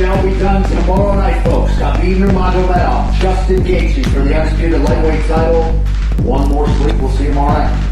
Shall be done tomorrow night, folks. Khabib Nurmagomedov, Justin Gaethje for the undisputed lightweight title. One more sleep. We'll see you tomorrow night.